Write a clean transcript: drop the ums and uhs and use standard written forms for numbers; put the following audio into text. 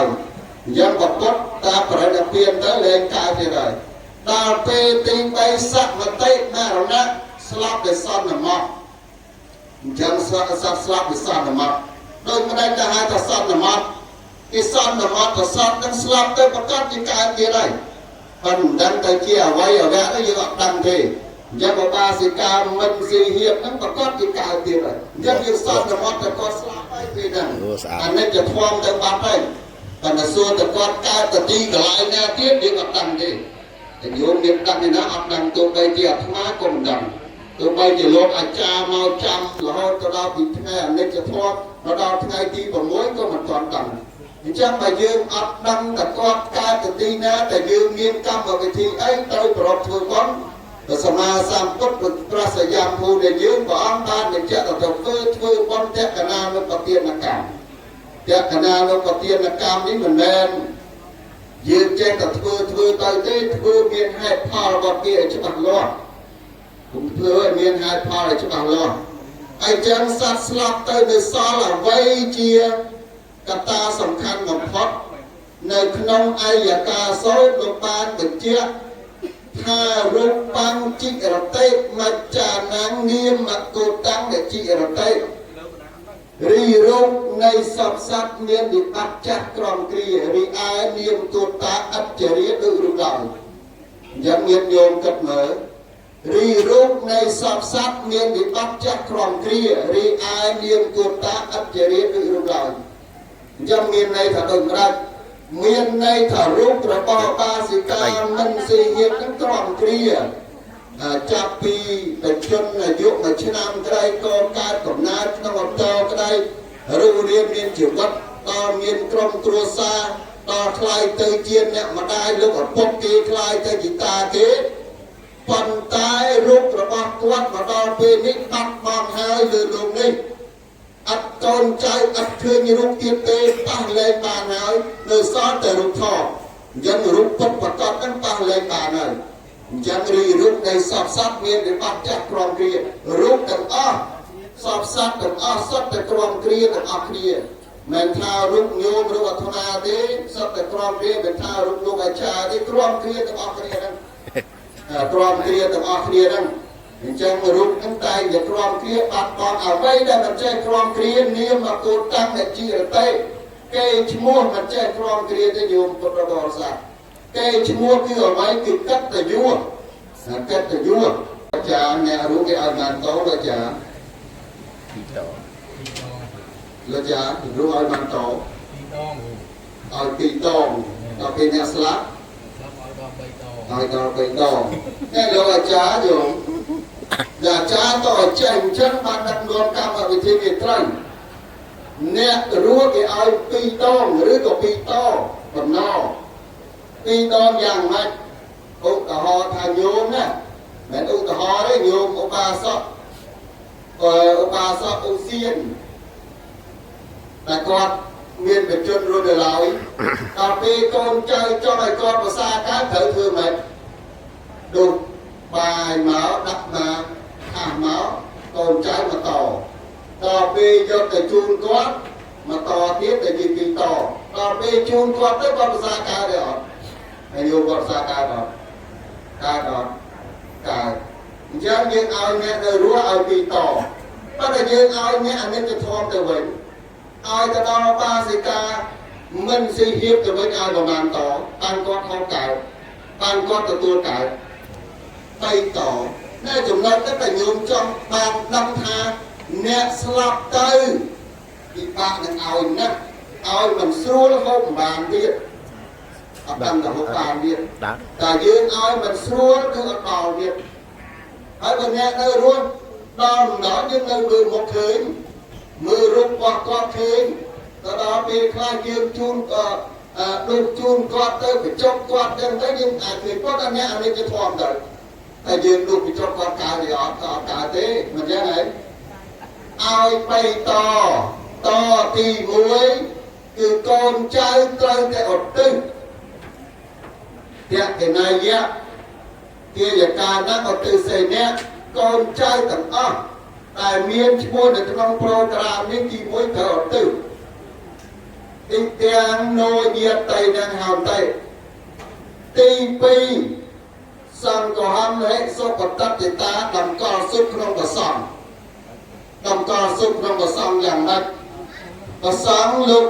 មអញ្ចឹងបពុតតាបរិណិព្វានទៅលែងកើតទៀតហើយដល់ពេលទី3សមតិមរណៈស្លាប់ដោយសន្មត់អញ្ចឹងសត្វសត្វស្លាប់ដោយសន្មត់ដូចម្ដេចទៅហៅថាសន្មត់គេសន្មត់ទៅសត្វនឹងស្លាប់ទៅប្រកាសជាកើតទៀតហើយប៉ុន្តែមិនដឹងទៅជាអ្វីអ្វីទៅយើងអត់ដឹងទេអញ្ចឹងបើបាសិកាមិនស៊ីហៀបហ្នឹងប្រកាសជាកើតទៀតហើយអញ្ចឹងយើងសន្មត់ទៅគាត់ស្លាប់ហើយពេលហ្នឹងអានេះจะធំទៅបាត់ហើយប៉ុន្តែសួរទៅគាត់កើតទៅទីកន្លែងណាទៀតយើងអត់ដឹងទេតែញោមមានដឹងឯណាអត់ដឹងទោះបីជាអាត្មាក៏មិនដឹងទោះបីជាលោកអាចារ្យមកចាំរហូតទៅដល់ពីថ្ងៃអនិច្ចធម៌ដល់ថ្ងៃទី6ក៏មិនទាន់ដឹងអញ្ចឹងបើយើងអត់ដឹងតែគាត់កើតទៅទីណាតែយើងមានកម្មវិធីអីត្រូវប្រពធ្វើបុណ្យព្រះសម្មាសម្ពុទ្ធព្រះសយាមភូដែលយើងព្រះអង្គបានបញ្ជាក់ទៅធ្វើធ្វើបុណ្យតក្កណានុបទានកម្មតក្កណានុបទានកម្មនេះមិនមែនយើងចេះតែធ្វើធ្វើទៅទេធ្វើមានហេតុផលរបស់គេឲ្យច្បាស់លាស់គុំធ្វើឲ្យមានហេតុផលឲ្យច្បាស់លាស់អញ្ចឹងសត្វស្លាប់ទៅនៅសល់អ្វីជាកត្តាសំខាន់បំផុតនៅក្នុងអយកាសោតលោកបានបញ្ជាក់ថារូបាំងចិរតិមច្ចានាងនាមកោតាំងចិរតិរីរូបនៃសពសត្វមានវិបត្តិចាស់ក្រំគ្រារីឯនាមកោតាអច្ចរិយដូចរូបឡើយអញ្ចឹងញាតិញោមគិតមើលរីរូបនៃសពសត្វមានវិបត្តិចាស់ក្រំគ្រារីឯនាមកោតាអច្ចរិយដូចរូបឡើយអញ្ចឹងមានន័យថាដូចម្ដេចមានន័យថារូបរបស់បាសិកាមិនស៊ីហៀបនឹងក្រំគ្រាចាប់ពីបជនអាយុ1ឆ្នាំក្តីក៏កើតកំណើតក្នុងអតក្តីរស់រានមានជីវិតដល់មានក្រុមគ្រួសារដល់ខ្លាយទៅជាអ្នកម្ដាយលោកឪពុកគេខ្លាយទៅជាតាគេប៉ុន្តែរូបរបស់គាត់មកដល់ពេលនេះបាត់បង់ហើយលើលោកនេះអត់កូនចៅអត់ឃើញរូបទៀតទេប៉ះលែងបានហើយនៅសល់តែរូបថតអញ្ចឹងរូបពិតប្រកបហ្នឹងប៉ះលែងបានហើយអញ្ចឹងរីរូបនៃសពសត្វមានវិបត្តិចាស់ក្រំគ្រារូបទាំងអស់សពសត្វទាំងអស់សុទ្ធតែក្រំគ្រាទាំងអស់គ្នាមិនថារូបញោមរូបអាត្មាទេសុទ្ធតែក្រំគ្រាមិនថារូបលោកអាចារ្យទេក្រំគ្រាទាំងអស់គ្នាហ្នឹងក្រំគ្រាទាំងអស់គ្នាហ្នឹងអញ្ចឹងរូបហ្នឹងតែងតែក្រំគ្រាបាត់បង់អ្វីដែលមិនចេះក្រំគ្រានាមកោតាំងអ្នកជារតិគេឈ្មោះមិនចេះក្រំគ្រាទេញោមពុទ្ធបរិស័ទគេឈ្មោះគឺអ្វីគឺកតញ្ញូកតញ្ញូអាចារ្យអ្នករូបគេឲ្យបានតលោកអាចារ្យ ពីរដង លោកអាចារ្យរូបឲ្យបានត ពីរដង ឲ្យពីរដងដល់ពេលអ្នកស្លាប់ ស្លាប់ឲ្យដល់3ដង ឲ្យដល់3ដងតែលោកអាចារ្យយោអាចារ្យតឲ្យចេះអញ្ចឹងបានដឹកនាំកម្មវិធីវាត្រូវអ្នករស់គេឲ្យពីរដងឬក៏ពីរតបំណពីរដងយ៉ាងម៉េចឧទាហរណ៍ថាញោមណាមិនឧទាហរណ៍ទេញោមឧបាសកអឺឧបាសកឧសៀនតែគាត់មានបជនរស់នៅឡើយដល់ពេលកូនចៅចង់ឲ្យគាត់ប្រសាកើតត្រូវធ្វើម៉េចដុសបាយមកដាក់មកថាសមកកូនចៅមកតដល់ពេលយកទៅជូនគាត់មកតទៀតទៅជាពីរតដល់ពេលជូនគាត់ទៅគាត់ប្រសាកើតទេអត់ហើយយកគាត់ប្រសាកើតអត់កើតអត់កើតអញ្ចឹងយើងឲ្យអ្នកនៅរស់ឲ្យពីរតប៉ុន្តែយើងឲ្យអ្នកអនិច្ចធម៌ទៅវិញឲ្យទៅដល់បាសិកាមិនស៊ីហៀបទៅវិញឲ្យប្រមាណតតាំងគាត់ហូបកើតតាំងគាត់ទទួលកើតបីតនៅចំណុចនេះតែញោមចង់បានដឹងថាអ្នកស្លាប់ទៅពិបាកនឹងឲ្យណាស់ឲ្យមិនស្រួលហូបមិនបានទៀតអត់ដឹងទៅហូបបានទៀត ដើរ តែយើងឲ្យមិនស្រួលគឺអត់ដល់ទៀតហើយបើអ្នកនៅរស់ដល់ម្ដងយើងនៅមើលមកឃើញមើលរូបរបស់គាត់ឃើញទៅដល់ពេលខ្លះយើងជូនក៏ដូចជូនគាត់ទៅបញ្ចុកគាត់ចឹងទៅយើងអាចឃើញគាត់តែអ្នកអនិច្ចធម៌ទៅតែយើងលុះបញ្ចុកគាត់កើតទេអត់ក៏អត់កើតទេមិនចឹងហីឲ្យបីតតទី1គឺកូនចៅត្រូវតែឧទ្ទិស តកណយៈទាយកាណាឧទ្ទិសេនៈកូនចៅទាំងអស់តែមានឈ្មោះនៅក្នុងប្រូក្រាមនេះទី1ត្រូវឧទ្ទិស អ៊ីទាំងណូញាតៃនឹងហៅតៃទី2សង្កហំហិសុបតតិតាតម្កល់សុខក្នុងប្រសងតម្កល់សុខក្នុងប្រសងយ៉ាងម៉េចប្រសងលោក